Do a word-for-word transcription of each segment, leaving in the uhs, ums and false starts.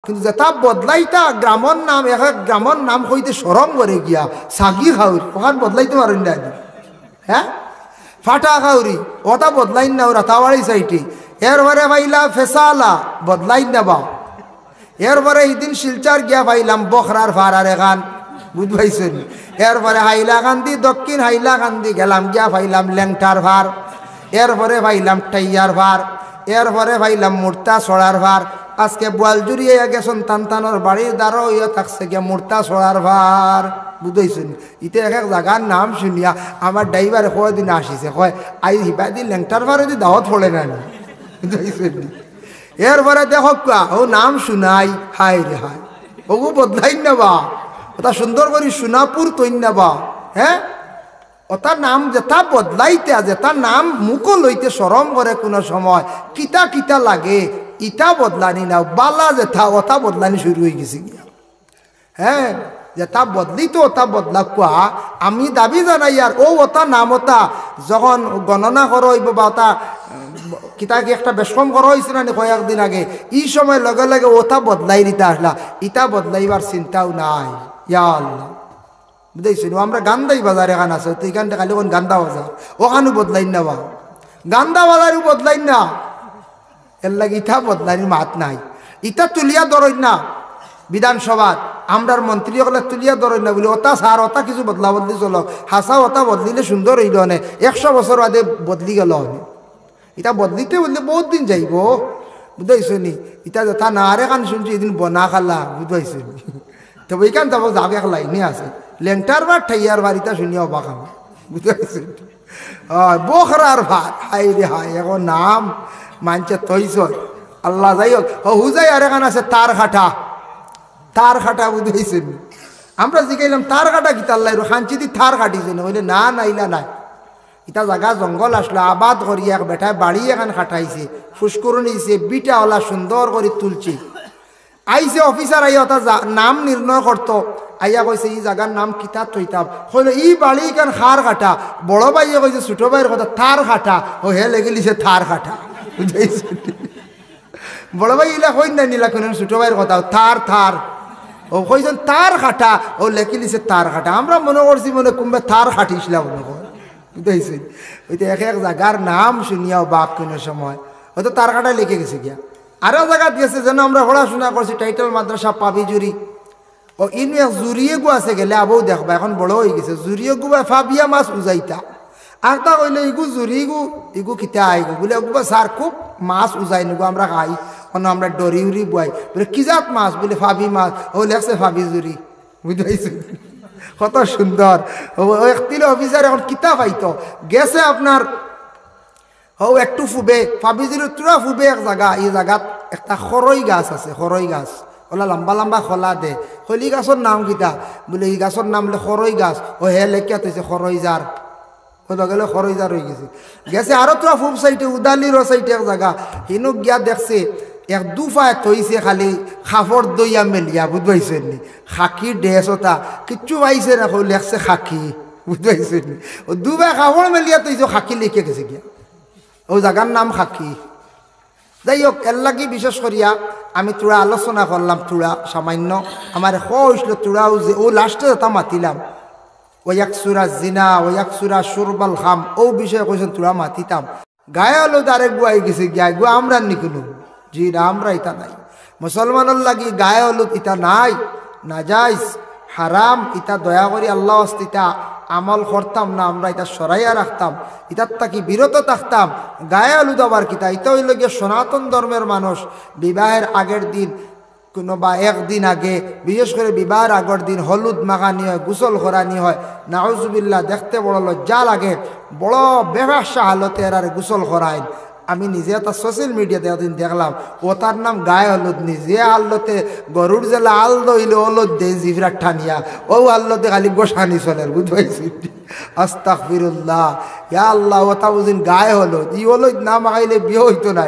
কিন্তু যেটা বদলাইতা গ্রামর নাম, এক এক গ্রামর নাম কইতে শরম করে গিয়া, সাগি খাউরি, ওখান বদলাইতে পারইন না নি। হ্যাঁ, ফাটা খাউরি, ওটা বদলাইন না, ওরা তাওয়ারি সাইটে। এরপরে পাইলা ফেসালা, বদলাইন না বা। এরপরে ইদিন শিলচর গিয়া পাইলাম বখরার ফার আর এখান, বুঝ পাইছইন নি? এরপরে হাইলাকান্দি, দক্ষিণ হাইলাকান্দি গেলাম, গিয়া পাইলাম লেংটার ফার, এরপরে পাইলাম টাইয়ার ফার, এরপরে পাইলাম মুর্তা ছড়ার ফার। আজকে বোয়ালজুড়ি আইয়া গেছইন, তান তানর বাড়ির দ্বারো ইয়া থাকছে গিয়া মুর্তা ছড়ার ফার, বুঝ পাইছইন নি? ইতে এক এক জাগার নাম শুনিয়া আমার ড্রাইভারে কয়দিন আসিছে, কয়, "আই হিবাদি লেংটার ফারে দি দাওয়াত পড়ে না নি?" বুঝ পাইছইন নি? এরপরে দেখো কুয়া, ও নাম শুনাই, হায় রে হায়, ওগু বদলাইন না বা, ওটা সুন্দর করি সোনাপুর তৈন না বা, হ্যাঁ? ওটা নাম যেটা বদলাইতে, যেটা নাম মুখো লইতে শরম করে কোনো সময়, কিতা কিতা লাগে, ইটা বদলানি না, বালা যেটা, ওটা বদলানি শুরু হয়ে গেছে গিয়া। হ্যাঁ, যেটা বদলিত, ওটা বদলাউক্কা। আমি দাবি জানাই, আর ও ওটা নাম ওটা যখন গণনা করা হইব বা ওটা, উম, কিতা কি একটা বেশকম করা হইছে না নি কয়েকদিন আগে, ই সময় লগে লগে ওটা বদলাই দিতা আসলা, ইটা বদলাইবার চিন্তাও নাই। ইয়া আল্লাহ, বুঝাইছি নি? আমরা গান্ধাই বাজার এখান আছে, তো এখান থেকে খালি কোন গান্ধা বাজার, ওখানও বদলাইন না বা, গান্ধা বাজারও বদলাইন না। এর লাগি ইটা বদলানির মাত নাই। ইটা তুলিয়া ধরইন না বিধানসভাত, আমরার মন্ত্রী অকলে তুলিয়া ধরইন না বুলে, ওটা স্যার, ওটা কিছু বদলা বদলি চলো, হাছা ওটা বদলিলে সুন্দর হইল অনে, একশো বছর বাদে বদলি গেল অনে। ইটা বদলিতে বদলে বহুত দিন যাইব, বুঝাইছো নি? ইটা যেটা না আর এখান শুনছি, এদিন বনা খালা, বুঝাইছো নি? তবে এখান যাবো, যাবে এক লাইনে আছে, লেংটার বা ঠাইয়ার বাড়িটা শুনিয়া অবাক আমি, বুঝাইছো নি? অয়, বখরার ভাত, হায় রে হায়, এখন নাম মানছে তৈছ। আল্লাহ যাই হোক, ও হুজাই আর এখান আছে তার কাটা, তার কাটা বুঝাইছে নি? আমরা জিগাইলাম, "তার কাটা কিতার লাগি? খাঞ্চি দি তার কাটিছে না?" বলে, "না, না, ইলা নাই। ইটা জাগা জঙ্গল আসলো, আবাদ করিয়া এক বেটায় বাড়ি এখান কাটাইছে, ফুসকুরুনি দিছে, বিটা ওলা সুন্দর করি তুলছে।" আইছে অফিসার আইয়া ওটা জা-, নাম নির্ণয় করতো, আইয়া কইছে, "ই জাগার নাম কিতা থইতাম?" কইলো, "ই বাড়ি ইখান খার কাটা।" বড় ভাইয়ে কইছে ছোট ভাইর কথা, "তার কাটা।" ও হে লেগিলিছে তার কাটা। বুঝাইছে? বড় ভাই ইলা কইন না নিলা কোন ছোট ভাইর কথা, তার, তার। ও কইছেন তার কাটা, ও লেখিলিছে তার কাটা। আমরা মনে করছি মনে কুম্বে তার কাটিছিলা মনে কর। বুঝাইছে? ওই তো এক এক জাগার নাম শুনিয়াও বাপ কোনো সময় হয়তো তার কাটা লিখে গেছে গিয়া। আরো জাগাত গেছে, যেন আমরা পড়াশোনা করছি, টাইটেল মাদ্রাসা পাবিজুরি। ও ইনু এক জুরিয়ে গু আছে, গেলে আবু দেখবা, এখন বড় হয়ে গেছে। জুরিয়ে গু বা ফাবিয়া মাছ উজাইতা। আর তা কইলে, "ইগু জুরি গু, ইগু কিতা আই গু?" বলে, "ওগু বা স্যার খুব মাছ উজাই নিগু, আমরা খাই, অন্য আমরা ডরি উরি বুয়াই।" বলে, "কি জাত মাছ?" বলে, "ফাবি মাছ।" ও লেখছে ফাবি জুরি। বুঝতে পারছি? কত সুন্দর। ও, ও একদিন অফিসার এখন কিতা পাইতো? গেছে আপনার হউ একটু ফুবে, ফাবিজির তুরা ফুবে এক জাগা, ই জাগাত একটা খরই গাছ আছে, খরই গাছ। ওলা লম্বা লম্বা খলা দে। কইলি, "ই গাছর নাম কিতা?" বলে, "ই গাছর নাম বলে খরই গাছ।" ও হে লেখিয়া থইছে খরই জার। ও লগে লগে খরই জার হয়ে গেছে। গেছে আরো তুরা ফুব সাইডে, উদালির ও সাইডে এক জাগা। হিনুক গিয়া দেখছে, এক দুফায় থইছে খালি কাপড় দইয়া মেলিয়া, বুঝ পাইছেন নি? খাকি ড্রেস ওটা, কিচ্ছু পাইছে না, কই লেখছে খাকি, বুঝ পাইছেন নি? ও দুফায় কাপড় মেলিয়া থইছে, খাকি লেখে গেছে গিয়া। ও জাগার নাম খাকি। যাই হোক, এর লাগি বিশেষ করিয়া আমি তুরা আলোচনা করলাম, তুরা সামান্য আমার খ হইছিল, তুরাও যে ও লাস্টে যেটা মাতিলাম, ওয়াকসুরা জিনা, ওয়াকসুরা শুরবাল খাম, ও বিষয়ে কইছেন তুরা মাতিতাম। গায়ে হলুদ আরেক গুয়াই গেছে গিয়া, গু আমরা নিকুনু। জি না, আমরা ইতা নাই। মুসলমানর লাগি গায়ে হলুদ ইতা নাই, নাজাইজ, হারাম, ইতা দয়া করি আল্লাহ ওয়াস্তে ইতা আমল করতাম না, আমরা ইতা সরাইয়া রাখতাম, ইতার থাকি বিরত থাকতাম। গায়ে হলুদ আবার কিতা? ইতা হইল গিয়া সনাতন ধর্মের মানুষ বিবাহের আগের দিন কোনো বা একদিন আগে, বিশেষ করে বিবাহের আগর দিন হলুদ মাখানি হয়, গোসল করানি হয়। নাউজুবিল্লাহ, দেখতে বড় লজ্জা লাগে, বড় বেফাসা হালতে এরারে গোসল করাইন। আমি নিজে একটা সোশ্যাল মিডিয়াতে একদিন দেখলাম, ও তার নাম গায়ে হলুদ নি, যে হালতে গরুর জেলা আল দইলে হলুদ দে জিফরা টানিয়া, ও হালতে খালি গোসানি চলের, বুঝ পাইছি? আস্তাগফিরুল্লাহ, ইয়া আল্লাহ, ওটা বুঝিন গায়ে হলুদ, ই হলুদ না মাখাইলে বিয়ে হইতো না।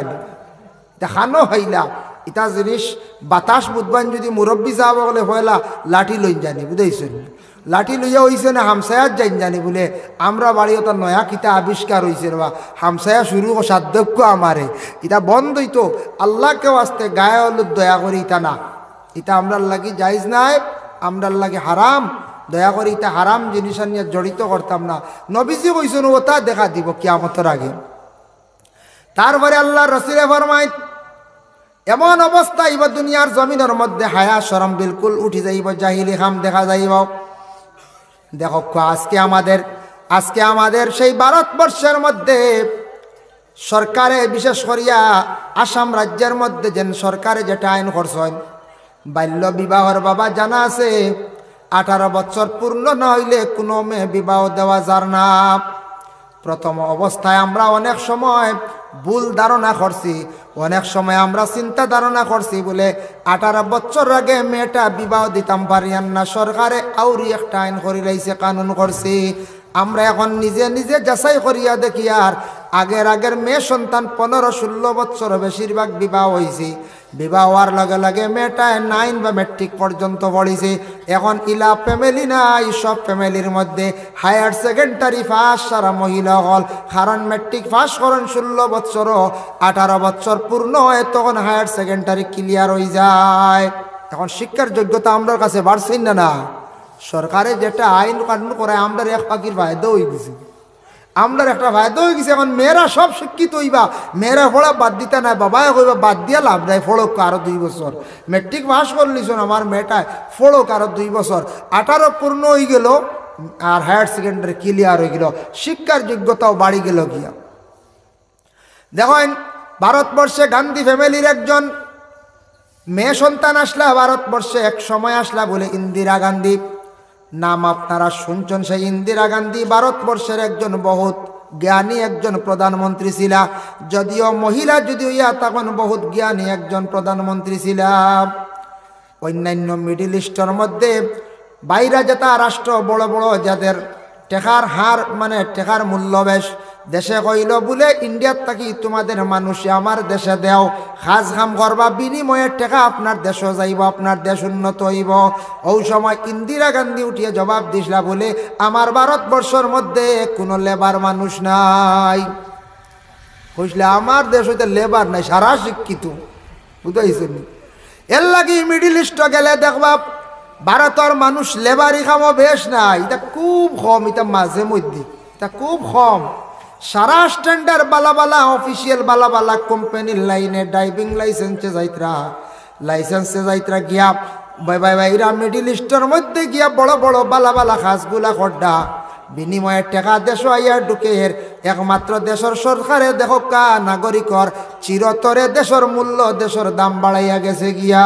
দেখানো হইলা, ইটা জিনিস বাতাস বুধবান যদি মুরব্বী সাহেব হলে পয়লা লাঠি লইন জানি, বুঝাইছেন? লাঠি লইয়া হইছে না, হামসায়াত যাইন জানি বলে, আমরা বাড়ি ওটা নয়া কিতা আবিষ্কার হইছে রে বা, হামসায়া শুরু সাধ্যক্ষ আমারে, ইটা বন্ধ হইতো। আল্লাহকে ওয়াস্তে গায়ে হলুদ দয়া করি ইটা না। ইতা আমরার লাগি জায়েজ নায়, আমরার লাগি হারাম। দয়া করি ইতা হারাম জিনিস আনিয়া জড়িত করতাম না। নবীজি কইছইন, "ওটা দেখা দিব কিয়ামতর আগে।" তারপরে আল্লাহর রসুলে ফরমাইন, এমন অবস্থা অইবো দুনিয়ার জমিনর মধ্যে হায়া শরম বিলকুল উঠি যাইবো, জাহিলি কাম দেখা যাইবো। দেখো, আজকে আমাদের, আজকে আমাদের সেই ভারতবর্ষের মধ্যে সরকারে, বিশেষ করিয়া আসাম রাজ্যের মধ্যে যেন সরকারে যেটা আইন করছইন, বাল্য বিবাহর বাবা জানা আছে, আঠারো বছর পূর্ণ না অইলে কুনু মেয়ে বিবাহ দেওয়া যার না। প্রথম অবস্থায় আমরা অনেক সময় ভুল ধারণা করছি, অনেক সময় আমরা চিন্তা ধারণা করছি বুলে আঠারো বছর আগে মেয়েটা বিবাহ দিতাম পারিয়ার না, সরকারে আউরি একটা আইন করিলাইছে, কানুন করছি। আমরা এখন নিজে নিজে যাচাই করিয়া দেখিয়ার, আগের আগের মেয়ে সন্তান পনেরো ষোলো বছর বেশিরভাগ বিবাহ অইছে। বিবাহ অওয়ার লগে লগে মেয়েটায় নাইন বা ম্যাট্রিক পর্যন্ত পড়িছে। এখন ইলা ফ্যামিলি নাই, সব ফ্যামিলির মধ্যে হায়ার সেকেন্ডারি পাস সারা মহিলা অকল, কারণ ম্যাট্রিক পাস করইন ষোলো বছর, আঠারো বছর পূর্ণ অয়, তখন হায়ার সেকেন্ডারি ক্লিয়ার অইযায়। এখন শিক্ষার যোগ্যতা আমরার কাছে বাড়ছেই না, না? সরকারে যেটা আইন কানুন করে, আমরার এক পাখির ফায়দা অইগেছে। আমরার একটা ফায়দা অইগেছে, এখন মেয়েরা সব শিক্ষিত অইবা, মেয়েরা পড়া বাদ দিতা নায়, বাবায় কইবা, "বাদ দিয়া লাভ নাই, পড়উক্কা আরো দুই বছর, ম্যাট্রিক পাস করলিছইন আমার মেয়েটায়, পড়উক আরো দুই বছর।" আঠারো পূর্ণ অইগেলো, আর হায়ার সেকেন্ডারি ক্লিয়ার অইগেলো, শিক্ষার যোগ্যতাও বাড়ি গেলো গিয়া। দেখইন, ভারতবর্ষে গান্ধী ফ্যামিলির একজন মেয়ে সন্তান আছলা ভারতবর্ষে, এক সময় আছলা বুলে ইন্দিরা গান্ধী। নাম আপনারা শুনছইন, সেই ইন্দিরা গান্ধী ভারতবর্ষের একজন বহুত জ্ঞানী একজন প্রধানমন্ত্রী ছিলা। যদিও মহিলা, যদিও ইয়া তখন বহুত জ্ঞানী একজন প্রধানমন্ত্রী ছিলা। অন্যান্য মিডল ইস্টর মধ্যে বাইরা যেতা রাষ্ট্র বড় বড়, যাদের টেকার হার, মানে, টেকার মূল্য বেশ, দেশে কইলো বুলে, "ইন্ডিয়ার থাকি তোমাদের মানুষে আমার দেশে দেও, কাজ কাম করবা, বিনিময়ে টেকা আপনার দেশো যাইবো, আপনার দেশ উন্নত অইবো।" অউ সময় ইন্দিরা গান্ধী উঠিয়া জবাব দিছলা বুলে, "আমার ভারতবর্ষর মধ্যে কুনু লেবার মানুষ নাই।" কইছলা, "আমার দেশো তো লেবার নাই, সারা শিক্ষিত।" বুঝাইছইন নি? এরলাগি মিডল ইস্টো গেলে দেখবা, ভারতর মানুষ লেবারি কামো বেশ নাই, ইতা খুব কম, ইতা মাঝে মধ্যে, ইতা খুব কম। সারা স্ট্যান্ডার্ড বালা বালা, অফিসিয়াল বালা বালা কোম্পানির লাইনে ড্রাইভিং লাইসেন্সে যাইতরা, লাইসেন্সে যাইতরা গিয়া, বাই, বাই, বাইরা মিডল ইস্টর মধ্যে গিয়া বড় বড় বালা বালা কাজগুলা কররা। বিনিময়ে টেকা দেশো আইয়া ঢুকের, একমাত্র দেশর সরকারে দেখউক্কা নাগরিকর চিরতরে দেশর মূল্য, দেশর দাম বাড়াইয়া গেছে গিয়া।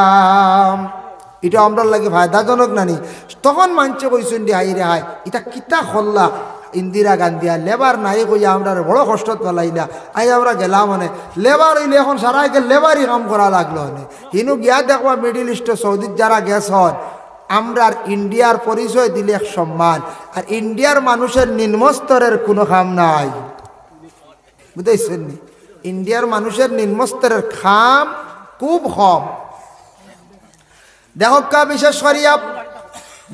ইটা আমরার লাগি ফায়দাজনক নানি? তখন মানষে কইছইন দি, "হায় রে হায়, ইতা কিতা করলা ইন্দিরা গান্ধী, আর লেবার নাই কইয়া আমরারে বড় কষ্টত ফালাইলা।" আই আমরা গেলাম অনে, লেবার অইলে এখন সারাইকে লেবারি কাম করা লাগলো অনে। হিনু গিয়া দেখবা মিডল ইস্টো সৌদিত যারা গেছইন, আমরার ইন্ডিয়ার পরিচয় দিলে এক সম্মান, আর ইন্ডিয়ার মানুষের নিম্ন স্তরের কুনু কাম নাই। বুঝাইছইন নি? ইন্ডিয়ার মানুষের নিম্ন স্তরের কাম খুব কম। দেখউক্কা, বিশেষ করিয়া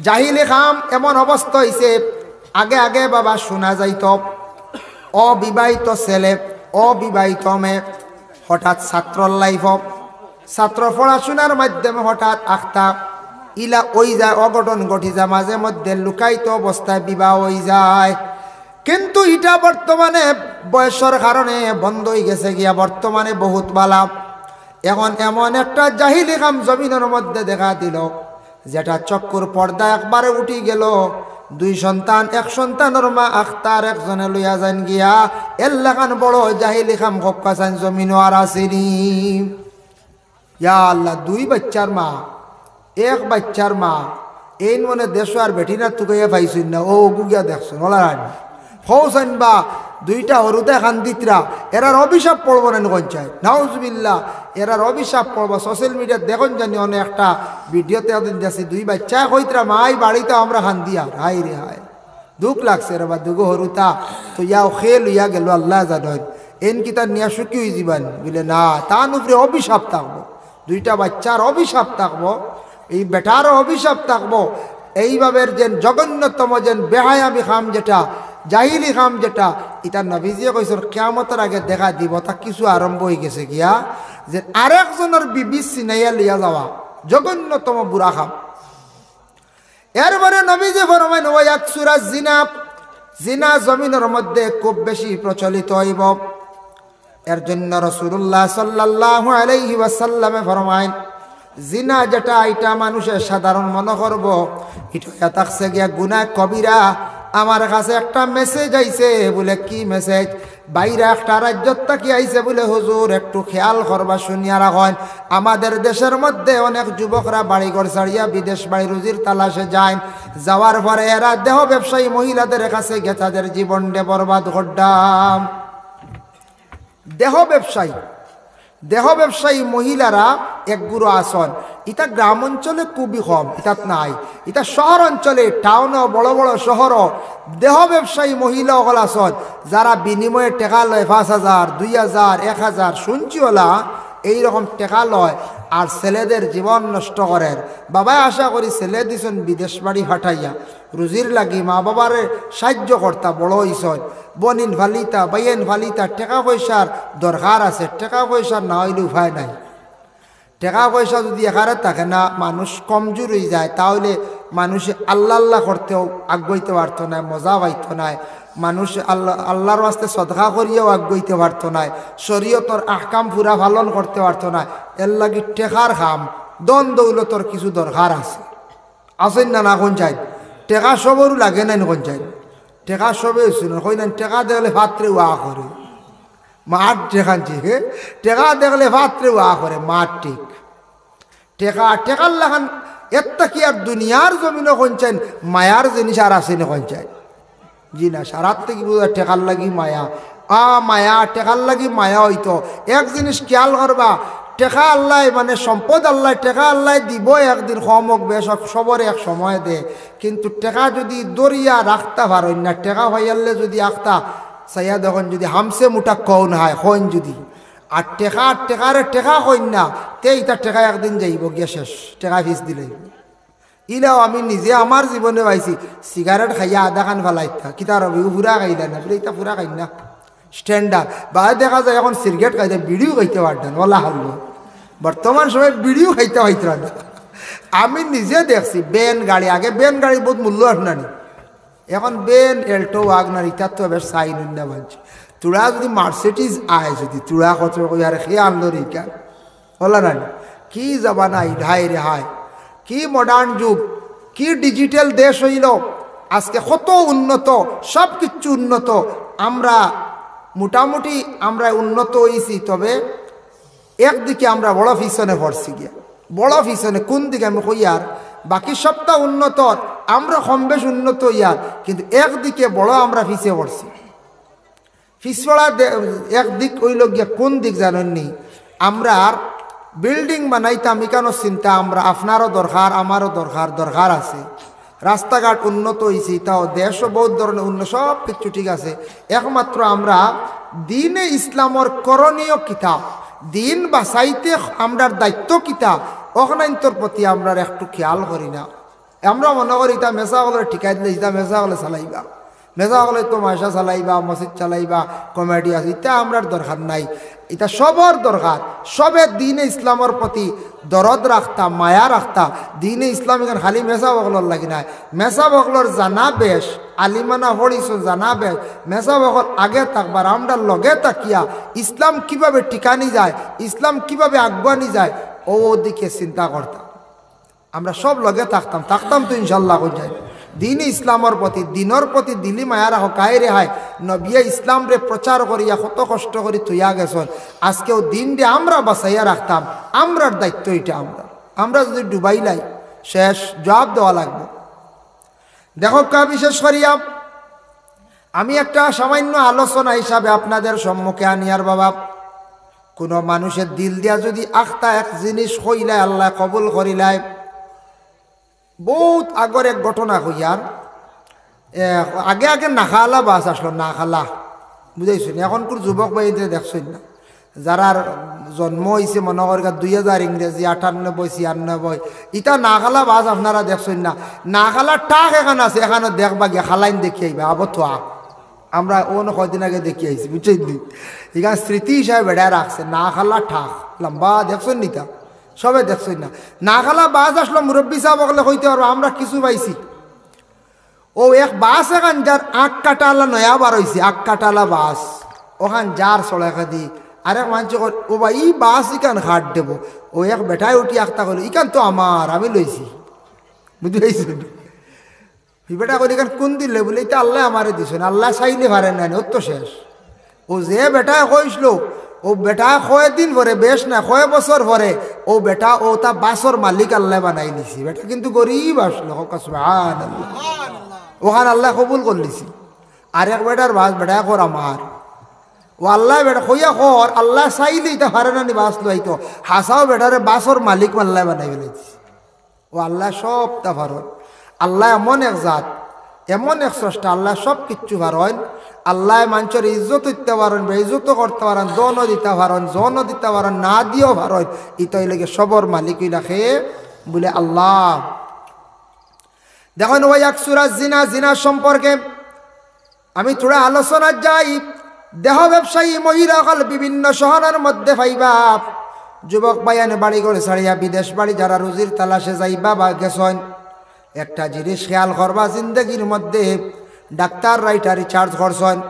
জাহিলি কাম এমন অবস্থা অইছে, আগে আগে বাবা শুনা যাইতো, অবিবাহিত ছেলে, অবিবাহিত মেয়ে, হঠাৎ ছাত্রর লাইফো, ছাত্র পড়াশুনার মাধ্যমে হঠাৎ আখতা ইলা অইযায়, অঘটন ঘটি যায়, মাঝে মধ্যে লুকায়িত অবস্থায় বিবাহ অইযায়। কিন্তু ইটা বর্তমানে বয়সর কারণে বন্ধ অইগেছে গিয়া, বর্তমানে বহুত বালা। এখন এমন একটা জাহিলি কাম জমিনর মধ্যে দেখা দিলো, যেটা চক্ষুর পর্দা একবারে উঠি গেলো। দুই সন্তান, এক সন্তানর মা আখতার একজনে লইয়া যাইন গিয়া, এর লাখান বড় জাহিলি কাম কউক্কা চাইন জমিনো আর আছেনি? ইয়া আল্লাহ, দুই বাইচ্চার মা, এক বাইচ্চার মা, এইন মনে দেশো আর বেটি না তুকাইয়া পাইছইন না, অউ অগু গিয়া দেখছইন, অলার আনি। কও চাইন বা, দুইটা হুরুতায় কান্দিতরা, এরার অভিশাপ পড়বো না নি কইন চাইন? নাউজুবিল্লাহ, এরার অভিশাপ পড়বো। সোশ্যাল মিডিয়াত দেখইন জানি অনে একটা ভিডিওতে একদিন দেখছি, দুই বাইচ্চায় কইতরা, "মাই বাড়িত আমরা কান্দিয়ার।" হায় রে হায়, দুখ লাগছে রে বা, দুগু হুরুতা তো ইয়াও খেল অইয়া গেলো, আল্লায় জানইন। এইন কিতা নিয়া সুখী অইযিবা নি? বুলে, "না, তান উপরে অভিশাপ থাকবো।" দুইটা বাইচ্চার অভিশাপ থাকবো, এই বেটারও অভিশাপ থাকবো। এইভাবে যেন জঘন্যতম যেন বেহায়ামি কাম যেটা, জাহিলি কাম যেটা, ইটা নবীজিয়ে কইছইন কিয়ামতর আগে দেখা দিবো। তা কিছু আরম্ভ অইগেছে গিয়া, যে আরেকজনর বিবি ছিনাইয়া লইয়া যাওয়া, জঘন্যতম বুরা কাম। এরপরে নবীজি ফরমাইন, "ওয়া ইয়াকসুরা জিনা", জিনা জমিনর মধ্যে খুব বেশি প্রচলিত অইবো। এর জন্য রাসূলুল্লাহ সাল্লাল্লাহু আলাইহি ওয়াসাল্লামে ফরমাইন, জিনা যেটা, ইটা মানুষে সাধারণ মনো করবো, ইটা অইয়া থাকছে গিয়া গুনাহ কবিরা। আমার কাছে একটা মেসেজ আইছে, বুলে, "কি মেসেজ?" বাইরে একটা রাজ্যত থাকি আইছে বুলে, "হুজুর, একটু খেয়াল করবা, শুনিয়া রাখইন, আমাদের দেশের মধ্যে অনেক যুবকরা বাড়িঘর ছাড়িয়া বিদেশ বাড়ি রুজির তালাশে যাইন, যাওয়ার পরে এরা দেহ ব্যবসায়ী মহিলাদের কাছে গিয়া তাদের জীবনটা বরবাদ করডা।" দেহ ব্যবসায়ী, দেহ ব্যবসায়ী মহিলারা এক গুরু আছইন। ইতা গ্রাম অঞ্চলে খুবই কম, ইতাত নাই। ইতা শহর অঞ্চলে, টাউনো, বড় বড় শহরো দেহ ব্যবসায়ী মহিলা অকল আছইন, যারা বিনিময়ে টেকা লয় পাঁচ হাজার, দুই হাজার, এক হাজার, শুনছি অলা, এইরকম টেকা লয়, আর ছেলেদের জীবন নষ্ট করের। বাবায় আশা করি ছেলে দিছইন বিদেশ বাড়ি ফাটাইয়া, রুজির লাগি মা বাবারে সাহায্য করতা, বড় অইছইন, বইন ফালিতা, ভাইয়াইন ফালিতা, টেকা পয়সার দরকার আছে, টেকা পয়সা না অইলে উপায় নাই। টেকা পয়সা যুদি একারে থাকে না, মানুষ কমজোর অইযায়, তা অইলে মানুষে আল্লাহ আল্লাহ করতেও আগুয়াইতে পারতো নায়, মজা পাইতো নায়। মানুষ আল্লাহ, আল্লাহর ওয়াস্তে সদকা করিয়াও আগুয়াইতে পারতো নায়, শরীয়তর আহকাম পুরা পালন করতে পারতো নায়। এরলাগি টেকার কাম, ধন দৌলতর কিছু দরকার আছে। আছইন না, না কইন চাইন? টেকা সবরউ লাগে নাইন কইন চাইন? টেকা সবে অইছে না, কইন না, টেকা দেখলে ফাত্রে ওয়া করে। মাত টেকান যে, হে? টেকা দেখলে ফাত্রে ওয়া করে, মাত ঠিক। টেকা, টেকার লাখান এর থাকি আর দুনিয়ার জমিনো কইন চাইন, মায়ার জিনিস আর আছে না কইন চাইন? জি না, সারার থাকি বুঝা টেকার লাগি মায়া। আ, মায়া, টেকার লাগি মায়া অইতো। এক জিনিস খেয়াল করবা, টেকা আল্লায়, মানে সম্পদ আল্লায়, টেকা আল্লায় দিবো একদিন, কম অউক বেশ অউক, সবরে এক সময় দে। কিন্তু টেকা যুদি ধরিয়া রাখতা পারইন না, টেকা পাইয়ারলে যুদি আখতা চাইয়া দেখইন, যুদি হামসে মুটা কও না হয়, কইন যুদি। আর টেকা, টেকারে টেকা কইন না, তে ইতা টেকা একদিন যাইবো গিয়া শেষ, টেকা ফিছ দিলে। ইলাও আমি নিজে আমার জীবনে পাইছি, সিগারেট খাইয়া আধা খান ফালাইতা, কিতা রবি, ও পুরা খাইলা না, বলে, "ইতা পুরা খাই না, স্ট্যান্ডার্ড।" বাদে দেখা যায় এখন সিগারেট খাইতে, বিড়িও খাইতে পারতেন, ওলা হাল্লু। বর্তমান সময় বিড়িও খাইতে পাইতরা না। আমি নিজে দেখছি, বেন গাড়ি, আগে বেন গাড়ি বহুত মূল্য আসনানি, এখন বেন, এল্টো, ওয়াগনার, ইতার তো বেশ সাইন অইন্য বানছে। তুরা যুদি মার্সিডিজ আয় যুদি, তুরা কত কই আর খে আনলো রে ইকান? ওলা নানি? কি জামানা ইদ, হায় রে হায়। কি মডার্ন যুগ, কি ডিজিটাল দেশ অইলো। আজকে কত উন্নত, সব কিচ্ছু উন্নত। আমরা মোটামুটি আমরা উন্নত অইছি, তবে একদিকে আমরা বড় পিছনে পড়ছি গিয়া, বড় পিছনে। কোন দিকে আমি কইয়ার, বাকি সবটা উন্নত, আমরা কম বেশ উন্নত অইয়ার, কিন্তু একদিকে বড় আমরা পিছে পড়ছি। পিছপড়া দে-, একদিক অইলো গিয়া কোন দিক জানইন নি? আমরার বিল্ডিং বানাইতাম, ইকানো চিন্তা আমরা, আপনারও দরকার, আমারও দরকার, দরকার আছে। রাস্তাঘাট উন্নত অইছে, ইতাও দেশও বহুত ধরনের উন্নত, সব কিছু ঠিক আছে। একমাত্র আমরা দ্বীনে ইসলামর করণীয় কিতা, দ্বীন বাঁচাইতে আমরার দায়িত্ব কিতা, অখানাইন্তর প্রতি আমরার একটু খেয়াল করি না। আমরা মনো করি ইতা মেছা অকলরে ঠিকা দিলে, ইতা মেছা অকলে চালাইবা, মেছা অকলে তো মাদ্রাসা চালাইবা, মসজিদ চালাইবা, কমিটি আছে, ইতা আমরার দরকার নাই। ইতা সবর দরকার, সবে দ্বীনে ইসলামর প্রতি দরদ রাখতা, মায়া রাখতা। দ্বীনে ইসলাম ইখান খালি মেছা অকলর লাগি নায়। মেছা অকলর জানা বেশ, আলিমানা পড়িছইন জানা বেশ, মেছা অকল আগে থাকবার, আমরা লগে থাকিয়া ইসলাম কিভাবে টিকানি যায়, ইসলাম কিভাবে আগুয়ানি যায়, ও ওদিকে চিন্তা করতা। আমরা সব লগে থাকতাম, থাকতাম তো ইনশাল্লাহ। কই যায়? দ্বীনে ইসলামর প্রতি, দ্বীনর প্রতি দিলি মায়া রাখো, কায় রে হায়। নবিয়ে ইসলামরে প্রচার করিয়া কত কষ্ট করি থইয়া গেছইন। আজকেও দ্বীনরে আমরা বাঁচাইয়া রাখতাম, আমরার দায়িত্ব ইটা। আমরা, আমরা যুদি ডুবাইলাই, শেষ, জবাব দেওয়া লাগবো। দেখউক্কা, বিশেষ করিয়া আমি একটা সামান্য আলোচনা হিসাবে আপনাদের সম্মুখে আনিয়ার বাবা, কুনু মানুষে দিল দিয়া যুদি আখতা এক জিনিস কইলায়, আল্লায় কবুল করিলায়। বউত আগর এক ঘটনা কইয়ার, এ, আগে আগে নাখালা বাস আছলো, নাখালা, বুঝাইছইন নি? এখনকুর যুবক ভাইরে দেখছইন না, যারার জন্ম অইছে মনো করিয়া দুই হাজার ইংরেজি, আটানব্বই, ছিয়ানব্বই, ইতা নাখালা বাস আপনারা দেখছইন না? নাখালা ট্রাক এখান আছে, এখানো দেখবা গিয়া, খালাইন দেখি আইবা, আবো থোয়া। আমরা অনো কয়দিন আগে দেখি আইছি, বুঝছইন নি? ইখান স্মৃতি হিসাবে বেড়ায় রাখছে, নাখালা ট্রাক, লম্বা, দেখছইন নি ইতা? সবে দেখছইন না? না খালা বাস আসলো, মুরব্বি সাব অকলে কইতা পারবা, আমরা কিছু পাইছি। অউ এক বাস এখান যার আখ কাটালা নয়া বার অইছে, আখ কাটালা বাস। অখান যার সড়কেদি, আরেক মানষে কয়, "ও ভাই, ই বাস ইখান কার দেবো।" অউ এক বেটায় উঠি আখতা কইলো, "ইখান তো আমার, আমি লইছি।" বুঝি পাইছইন? ই বেটায় কইলো, "ইখান কুনদিন লইলে?" বুলে, "ইতা আল্লায় আমারে দিছইন, আল্লায় চাইলে পারে না নি, অউ তো শেষ।" অউ যে বেটায় কইছলো, অউ বেটায় কয়দিন পরে, বেশ না, কয় বছর পরে, অউ বেটা অউ তা বাসর মালিক আল্লায় বানাইলিছে। বেটা কিন্তু গরিব আছলো, কউক্কা সুবহানাল্লাহ। অখান আল্লায় কবুল করিলিছে। আরেক বেটার বাস বেটায় কর আমার। অউ আল্লায় বেটা কইয়া কর, আল্লায় চাইলে ইতা পারে না নি বাস লইতো। হাছাউ বেটারে বাসর মালিক আল্লায় বানাইলিছে। অউ আল্লায় সবতা পারইন। আল্লায় এমন এক জাত, এমন এক স্রষ্টা, আল্লায় সব কিচ্ছু পারইন। আল্লায় মানষর ইজ্জত দিতা পারইন, বেইজ্জত করতা পারইন, ধনও দিতা পারইন, জনও দিতা পারইন, না দিয়াও পারইন। ইতা অইলে গি সবর মালিক অইলা কে? বুলে আল্লাহ। দেখইন, ওই এক সূরা জিনা, জিনা সম্পর্কে আমি থুড়া আলোচনাত যাই। দেহ ব্যবসায়ী মহিলা অকল বিভিন্ন শহরর মধ্যে পাইবা। যুবক ভাইয়াইন বাড়িঘর ছাড়িয়া বিদেশ বাড়ি যারা রুজির তালাশে যাইবা বা গেছইন, একটা জিনিস খেয়াল করবা, জিন্দেগির মধ্যে ডাক্তাররা ইটা research করছইন,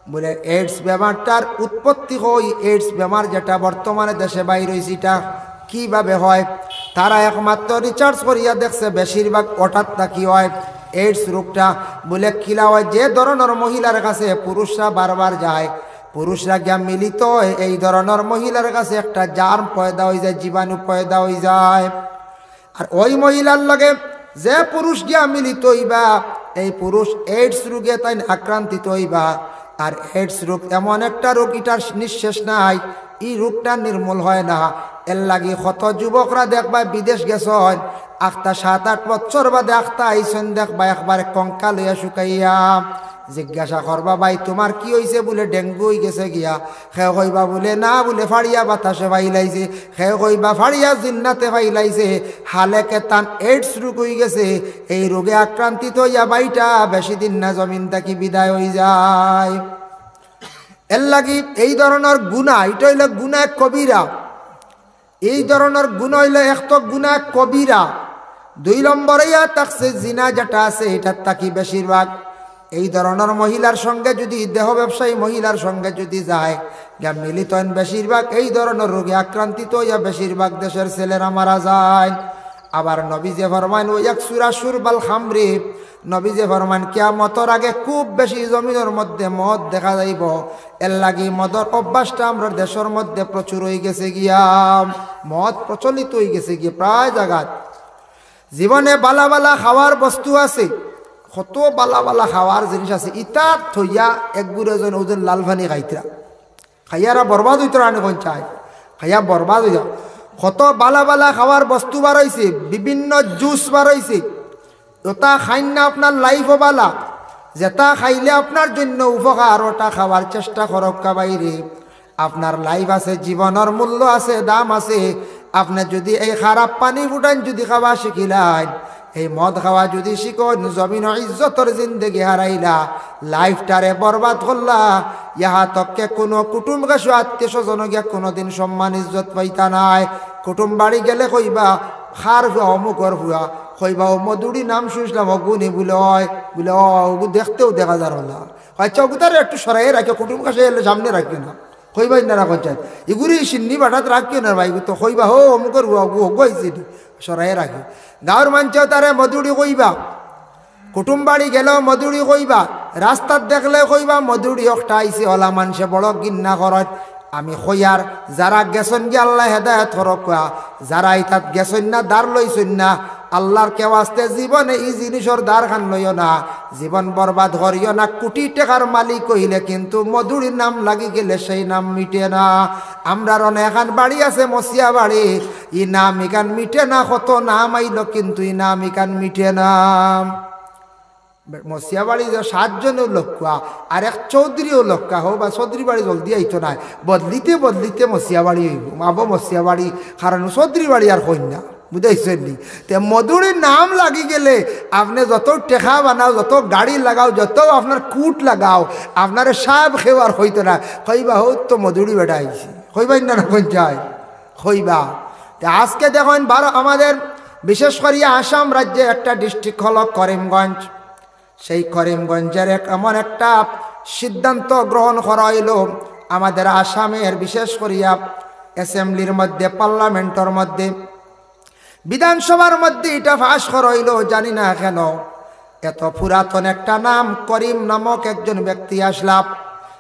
বুলে AIDS বেমারটার উৎপত্তি কই, AIDS বেমার যেটা বর্তমানে দেশে বাইর অইছে, ইটা কিভাবে হয়? তারা একমাত্র research করিয়া দেখছে, বেশিরভাগ অটাত থাকি হয় AIDS রোগটা। বুলে কিলা হয়? যে ধরনর মহিলার কাছে পুরুষরা বারবার যায়, পুরুষরা গিয়া মিলিত হয়, এই ধরনর মহিলার কাছে একটা germ পয়দা অইযায়, জীবাণু পয়দা অইযায়। আর ওই মহিলার লগে যে পুরুষ গিয়া মিলিত অইবা, এই পুরুষ AIDS রোগে তাইন আক্রান্তিত অইবা। আর AIDS রোগ এমন একটা রোগ, ইটার নিঃশেষ নাই, ই রোগটা নির্মূল হয় না। এর লাগি কত যুবকরা দেখবা বিদেশ গেছইন, আখতা সাত আট বছর বাদে আখতা আইছইন, দেখবা একবারে কঙ্কাল অইয়া শুকাইয়া। জিজ্ঞাসা করবা, "ভাই, তুমার কি অইছে?" বুলে, "ডেঙ্গু অইগেছে গিয়া।" কেউ কইবা বুলে, "না," বুলে, "ফাড়িয়া বাতাসে ফাইলাইছে।" কেউ কইবা, "ফাড়িয়া জিন্নাতে ফাইলাইছে।" হালেকে তান AIDS রোগ অইগেছে। এই রোগে আক্রান্তিত অইয়া ভাইটা বেশি দিন না জমিন থাকি বিদায় অইযায়। এর লাগি এই ধরনর গুনা, ইটা অইলো গুনা কবিরা। এই ধরনর গুনা অইলো এক তো গুনা কবিরা, দুই নম্বরে ইয়া থাকছে জিনা যেটা আছে, ইটার থাকি বেশিরভাগ এই ধরনর মহিলার সঙ্গে যদি, দেহ ব্যবসায়ী মহিলার সঙ্গে যদি যায়, গিয়া মিলিত অইন, বেশিরভাগ এই ধরনর রোগে আক্রান্তিত অইয়া বেশিরভাগ দেশের ছেলেরা মারা যায়। আবার নবীজি ফরমাইন, ওই এক সূরা শুরবাল খামরি, নবীজি ফরমাইন, কিয়ামতর আগে খুব বেশি জমিনর মধ্যে মদ দেখা যাইবো। এর লাগি মদর অভ্যাসটা আমরার দেশর মধ্যে প্রচুর অইগেছে গিয়া, মদ প্রচলিত অইগেছে গিয়া প্রায় জাগাত। জীবনে বালা বালা খাওয়ার বস্তু আছে, কত বালা বালা খাওয়ার জিনিস আছে, ইতা থইয়া এক গুড়ে জন ওজন লাল পানি খাইতরা, খাইয়ারা বরবাদ অইতরা, আনে কোন চায়, খাইয়া বরবাদ অইয়া। কত বালা বালা খাওয়ার বস্তু বার অইছে, বিভিন্ন জুস বার অইছে, ওটা খাইন না, আপনার লাইফও বালা, যেটা খাইলে আপনার জন্য উপকার, ওটা খাওয়ার চেষ্টা করউক্কা ভাইরে। আপনার লাইফ আছে, জীবনর মূল্য আছে, দাম আছে। আপনে যুদি এই খারাপ পানি ফুটাইন যুদি খাওয়া শিখিলাইন, এই মদ খাওয়া যুদি শিখইন, জমিনো ইজ্জতর জিন্দেগি হারাইলা, লাইফটারে বরবাদ করলা। ইহা তককে কুনু কুটুম গেছো, আত্মীয় স্বজন গিয়া কুনুদিন সম্মান ইজ্জত পাইতা নায়। কুটুম বাড়ি গেলে কইবা, "কার ফুয়া?" "অমুকর ফুয়া।" কইবা, "ও মধুড়ি নাম শুনছিলাম, অগু নি?" বুলে, "অয়।" বুলে, "অ, অগু দেখতেও দেখা যার অলা।" "আচ্ছা, অগুতারে একটু সরাইয়া রাখিও, কুটুম কাছে এলে সামনে রাখিও না।" কইবা, "ইন্না রাখো চাই, ইগুরে ই সিন্নি বাটাত রাখিও না ভাই।" তো কইবা, "হো, অমুকর ফুয়া, অগু, অগু আইছে নি, সরাইয়া রাখিও।" গাঁওর মানষেও তারে মধুড়ি কইবা। কুটুম বাড়ি গেলেও মধুড়ি কইবা, রাস্তাত দেখলে কইবা, "মধুড়ি একটা আইছে, অলা মানষে বড় ঘিন্না করইন।" আমি কইয়ার, যারা গেছইন গিয়া আল্লায় হেদায়েত করউক্কা, যারা ইতাত গেছইন না, ধার লইছইন না, আল্লার কেউ আস্তে জীবনে ই জিনিসর ধার খান লইও না, জীবন বরবাদ করিও না। কুটি টেকার মালিক অইলে কিন্তু মধুড়ির নাম লাগি গেলে সেই নাম মিটে না। আমরার অনে এখান বাড়ি আছে মসিয়া বাড়ি, ই নাম ইখান মিটে না, কত নাম আইলো কিন্তু ই নাম ইখান মিটে না। মসিয়া বাড়ি যে সাতজনও লক্কা, আর এক চৌধুরীও লক্কা, হো বা চৌধুরী বাড়ি জলদি আইতো নায়, বদলিতে বদলিতে মসিয়া বাড়ি অইবো, মাবো মসিয়া বাড়ি, কারণ চৌধুরী বাড়ি আর কইন না, বুঝাইছইন নি? তে মধুড়ির নাম লাগি গেলে আপনে যত টেকা বানাও, যত গাড়ি লাগাও, যত আপনার কুট লাগাও, আপনারে সাব কেউ আর কইতো না, কইবা, "হো তো মধুড়ি বেটা আইছে", কইবা, "ইন্না না কোন যায়", কইবা। তে আজকে দেখইন বারো আমাদের বিশেষ করিয়া আসাম রাজ্যে একটা ডিস্ট্রিক্ট হলো করিমগঞ্জ। সেই করিমগঞ্জের এক এমন একটা সিদ্ধান্ত গ্রহণ করা হইল আমাদের আসামের, বিশেষ করিয়া অ্যাসেম্বলির মধ্যে, পার্লামেন্টর মধ্যে, বিধানসভার মধ্যে এটা পাশ করা হইল। জানি না কেন এত পুরাতন একটা নাম করিম নামক একজন ব্যক্তি আসলা।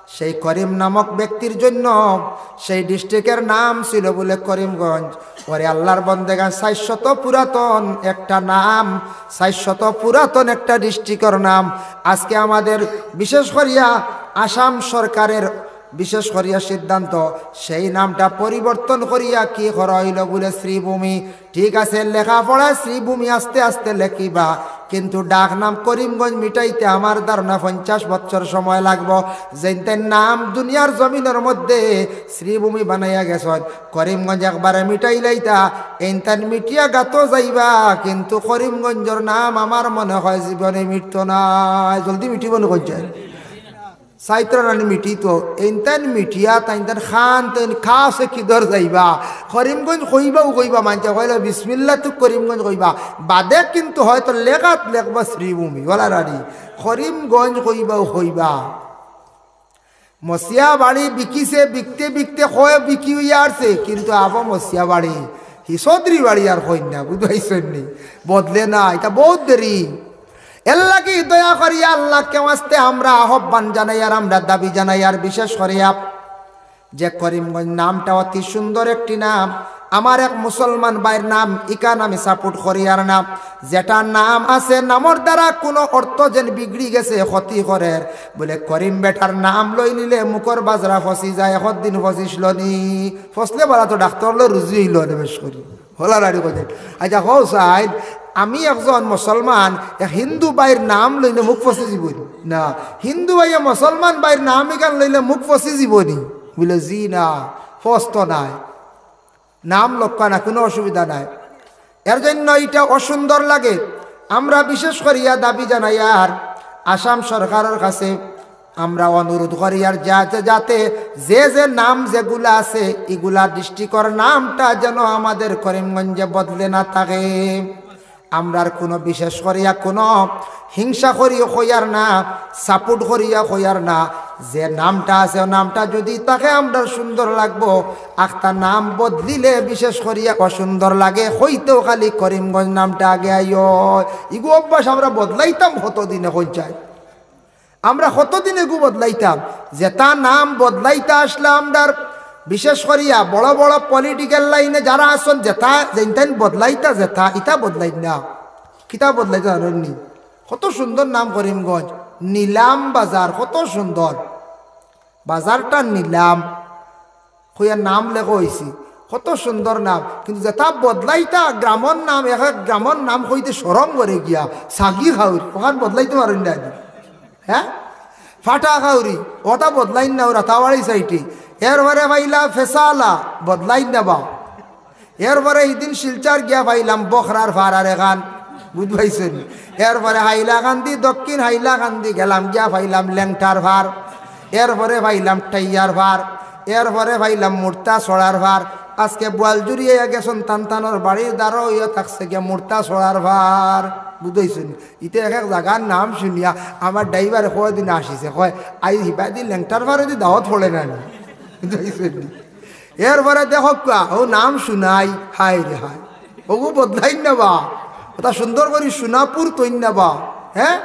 সেই করিম নামক ব্যক্তির জন্য সেই ডিস্ট্রিক্টের নাম ছিল বলে করিমগঞ্জ। ওরে আল্লাহর বন্দেগান, চাইরশত পুরাতন একটা নাম, চাইরশত পুরাতন একটা ডিস্ট্রিক্টর নাম। আজকে আমাদের বিশেষ করিয়া আসাম সরকারের বিশেষ করিয়া সিদ্ধান্ত, সেই নামটা পরিবর্তন করিয়া কি করা হইল বলে শ্রীভূমি। ঠিক আছে, লেখাপড়ায় শ্রীভূমি আস্তে আস্তে লেখিবা, কিন্তু ডাক নাম করিমগঞ্জ মিটাইতে আমার ধারণা পঞ্চাশ বছর সময় লাগবো। যেইনতাইন নাম দুনিয়ার জমিনের মধ্যে শ্রীভূমি বানাইয়া গেছইন, করিমগঞ্জ একবারে মিটাইলাইতা, এইনতাইন মিটিয়া গাতো যাইবা, কিন্তু করিমগঞ্জর নাম আমার মনে হয় জীবনে মিটতো না। জলদি মিটিবো নি কইছে? চাইত্রা নানি মিটিতো, এইনতাইন মিটিয়া তাইনতাইন খান তাইন খাসে কিদর যাইবা। করিমগঞ্জ কইবাও কইবা, মানষে কইলে বিসমিল্লা তো করিমগঞ্জ কইবা, বাদে কিন্তু হয়তো লেখাত লেখবা শ্রীভূমি, ওলা রানি। করিমগঞ্জ কইবাও কইবা। মসিয়া বাড়ি বিকিছে, বিকতে বিকতে কয় বিকি হইয়া আসছে, কিন্তু আবো মসিয়া বাড়ি, হি চৌধুরী বাড়ি আর কইন না, বুঝাইছইন নি? বদলে না, এটা বহুত দেরি। এর লাগি দয়া করিয়া আল্লাহকে ওয়াস্তে আমরা আহ্বান জানাইয়ার, আমরা দাবি জানাইয়ার, বিশেষ করিয়া যে করিমগঞ্জ নামটা অতি সুন্দর একটি নাম। আমার এক মুসলমান ভাইর নাম, ইখান আমি সাপোর্ট করিয়ার না। যেটা নাম আছে, নামর দ্বারা কোনো অর্থ যেন বিগড়ি গেছে, ক্ষতি করের। বলে করিম বেটার নাম লই নিলে মুখর বাজরা ফসি যায়, একদিন ফসিছিল নি? ফসলে বালা তো ডাক্তার লো রুজি হইল নে বেশ করি। হলা রাড়ি কইছে। আচ্ছা, হও সাইন, আমি একজন মুসলমান, এক হিন্দু ভাইর নাম লইলে মুখ ফসি যিবো নি? না, হিন্দু ভাইয়ে মুসলমান ভাইর নাম ইখান লইলে মুখ ফসি যিবো নি? বলে, "জি না, ফসতো নায়, নাম লক্ষ্য না, কোনো অসুবিধা নাই।" এর জন্য এটা অসুন্দর লাগে। আমরা বিশেষ করিয়া দাবি জানাইয়ার আসাম সরকারের কাছে আমরা অনুরোধ করিয়ার যাতে, যাতে যে যে নাম যেগুলা আছে, ইগুলা ডিস্ট্রিক্টর নামটা যেন আমাদের করিমগঞ্জে বদলে না থাকে। আমরার কোনো বিশেষ করিয়া কোনো হিংসা করিও কইয়ার না, সাপোর্ট করিয়া কইয়ার না। যে নামটা আছে, ও নামটা যদি থাকে আমরার সুন্দর লাগবো। আখতা নাম বদলিলে বিশেষ করিয়া অসুন্দর লাগে, হইতেও খালি করিমগঞ্জ নামটা আগে আইও। ইগু অভ্যাস আমরা বদলাইতাম কতদিনে কই যায়। আমরা কতদিন এগু বদলাইতাম? যেটা নাম বদলাইতা আসলাম আমরার, বিশেষ করিয়া বড় বড় পলিটিক্যাল লাইনে যারা আছইন, যেটা যেইনতাইন বদলাইতা, যেটা ইটা বদলাইন না। কিতা বদলাইতা জানইন নি? কত সুন্দর নাম করিমগঞ্জ, নিলাম বাজার, কত সুন্দর। বাজারটা নিলাম কইয়া নাম লেখা হইছে, কত সুন্দর নাম, কিন্তু যেটা বদলাইতা গ্রামর নাম, এক এক গ্রামর নাম কইতে শরম করে গিয়া, সাগি খাউরি, ওখান বদলাইতে পারেন না। হ্যাঁ, ফাটা খাউরি, ওটা বদলাইন না, ওরা তাওয়ারি সাইটে। এরপরে পাইলা ফেসালা, বদলাইন না বা। এরপরে ইদিন শিলচর গিয়া পাইলাম বখরার ফার আর এখান, বুঝ পাইছেন? এরপরে হাইলাকান্দি, দক্ষিণ হাইলাকান্দি গেলাম, গিয়া পাইলাম লেংটার ফার। এরপরে পাইলাম টাইয়ার ফার। এরপরে পাইলাম মুর্তা ছড়ার ফার। আজকে বোয়ালজুড়ি আইয়া গেছইন, তান তানর বাড়ির দ্বারা হইয়া থাকছে গিয়া মুর্তা ছড়ার ফার, বুঝ পাইছেন? ইতে এক এক জাগার নাম শুনিয়া আমার ড্রাইভারে কয়দিন আসিছে, কয়, "আই হিবাদি লেংটার ফারে দি দাওয়াত পড়ে না নি?" বুঝ পাইছেন নি? এরপরে দেখো কুয়া, ও নাম শুনাই, হায় রে হায়। ওগু বদলাইন না বা, ওটা সুন্দর করি সোনাপুর তৈন না বা, হ্যাঁ?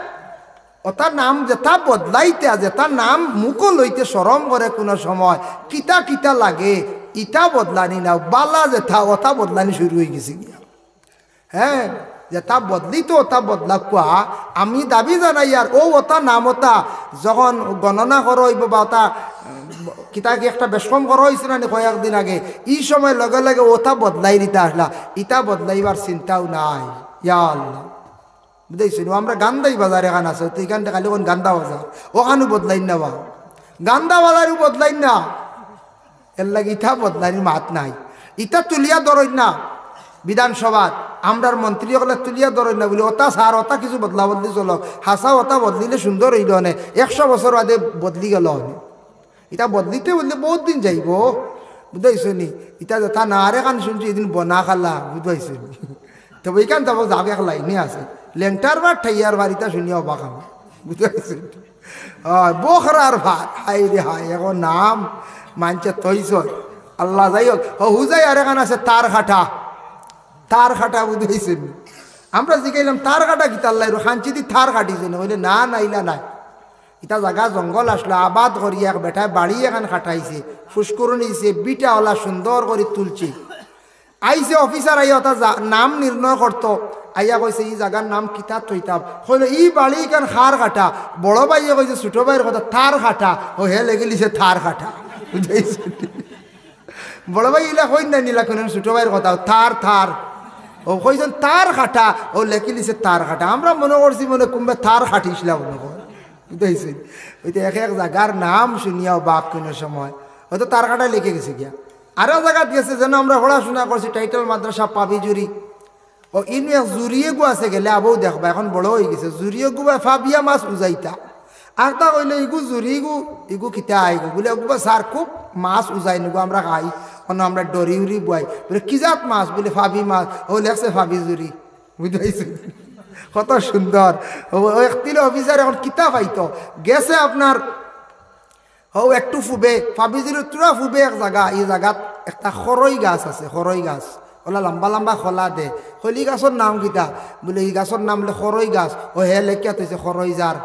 ওটা নাম যেটা বদলাইতে, যেটা নাম মুখো লইতে শরম করে কোনো সময়, কিতা কিতা লাগে, ইটা বদলানি না, বালা যেটা, ওটা বদলানি শুরু হয়ে গেছে গিয়া। হ্যাঁ, যেটা বদলিত ওটা বদলাউক্কা। আমি দাবি জানাইয়ার, ও ওটা নাম ওটা যখন গণনা করা হইব বা ওটা, উম, কিতা কি একটা বেশকম করা হইছে না নি কয়েকদিন আগে, ই সময় লগে লগে ওটা বদলাই দিতা আসলা, ইটা বদলাইবার চিন্তাও নাই। ইয়া আল্লাহ, বুঝাইছি নি? আমরা গান্ধাই বাজার এখান আছে, তো এখান থেকে খালি কোন গান্ধা বাজার, ওখানও বদলাইন না বা, গান্ধা বাজারও বদলাইন না। এর লাগি ইটা বদলানির মাত নাই। ইটা তুলিয়া ধরইন না বিধানসভাত, আমরার মন্ত্রী অকলে তুলিয়া ধরইন না বলে, "ওটা স্যার, ওটা কিছু বদলা বদলি চলো, হাছা ওটা বদলিলে সুন্দর হইল অনে, একশো বছর বাদে বদলি গেল অনে।" ইটা বদলিতে বদলিতে বহুত দিন যাইব। বুঝাইছো নি? ইতা যেতা নারে খান শুনছি, এদিন বনা খালা, বুঝাইছো নি? তবে ইখান তবে যাবে এক লাইনে আছে, লেংটার বার ঠাইয়ার বার, ইতা শুনিয়াও বাখান, বুঝাইছো নি? হয়, বখরার ভাত, হায় রে হায়, এখন নাম মানছে তৈছ। আল্লাহ যাই হোক, ও হুজাই আর এখান আছে তার খাটা, তার খাটা বুঝাইছে নি? আমরা জিগাইলাম, "তার খাটা কিতা আল্লাহ, এরো খাঞ্চি দি তার খাটিছে না?" বলে, "না, না, ইলা নাই।" ইতা জাগা জঙ্গল আসলো, আবাদ করিয়া এক বেটায় বাড়ি এখান খাটাইছে, ফুসকুরনি দিছে, বিটা ওলা সুন্দর করি তুলছে। আইছে অফিসার আইয়া ওটা জা-, নাম নির্ণয় করতো, আইয়া কইছে, "ই জাগার নাম কিতা থইতাম?" কইলো, "ই বাড়ি ইখান খার খাটা।" বড় ভাইয়ে কইছে, "ছোট ভাইর কথা, তার খাটা।" ও হে লেগিলিছে তার খাটা। বুঝাইছে? বড় ভাই ইলা কইন না নিলা কোন ছোট ভাইর কথা, তার, তার। ও কইছেন তার খাটা, ও লেখিলিছে তার খাটা। আমরা মনে করছি মনে কুম্বে তার খাটিসলা মনে কর। বুঝাইছে? ওই তো এক এক জাগার নাম শুনিয়াও বাপ কোনো সময়। হয়তো তার খাটা লিখে গেছে গিয়া। আরো জাগাত গেছে যেন আমরা পড়াশোনা করছি, টাইটেল মাদ্রাসা পাবি জুরি। ও ইনু এক জুরিয়ে গু আছে গেলে আবৌ দেখবা, এখন বড় হয়ে গেছে। জুরিয়ে গু বা ফাবিয়া মাছ উজাইতা। আখতা কইলে, "ইগু জুরি গু, ইগু কিতা আইগু?" বলে, "ওগু বা স্যার খুব মাছ উজাই নিগু, আমরা খাই, অন্য আমরা ডরি উরি বুয়াই।" বলে, "কি জাত মাছ?" বলে, "ফাবি মাছ।" ও লেখছে ফাবি জুরি। বুঝতে পারছি? কত সুন্দর। ও, ও এক তিল অফিসার এখন কিতা পাইতো? গেছে আপনার হউ একটু ফুবে, ফাবিজির তুরা ফুবে এক জাগা, ই জাগাত একটা খরই গাছ আছে, খরই গাছ। ওলা লম্বা লম্বা খলা দে। কইলে, "ই গাছর নাম কিতা?" বলে, "ই গাছর নাম বলে খরই গাছ।" ও হে লেখিয়া থইছে খরই জার।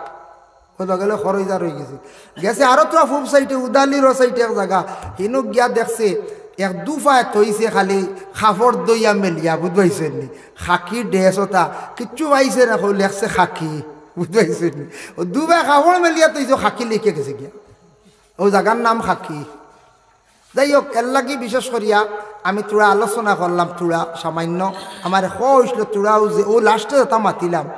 ও লগে লগে খরই জার হয়ে গেছে। গেছে আরো তুরা ফুব সাইডে, উদালির ও সাইডে এক জাগা। হিনুক গিয়া দেখছে, এক দুফায় থইছে খালি কাপড় দইয়া মেলিয়া, বুঝবাইছেন নি? খাকি ড্রেস ওটা, কিচ্ছু পাইছে না, কই লেখছে খাকি, বুঝবাইছেন নি? ও দুফায় কাপড় মেলিয়া থইছে, খাকি লেখে গেছে গিয়া। ও জাগার নাম খাকি। যাই হোক, এর লাগি বিশেষ করিয়া আমি তুরা আলোচনা করলাম, তুরা সামান্য। আমার ক হইছিল তুরাও যে ও লাস্টে যেটা মাতিলাম,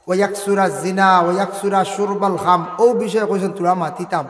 "ওয়াকসুরা জিনা, ওয়াকসুরা শুরবাল খাম", ও বিষয়ে কইছেন তুরা মাতিতাম।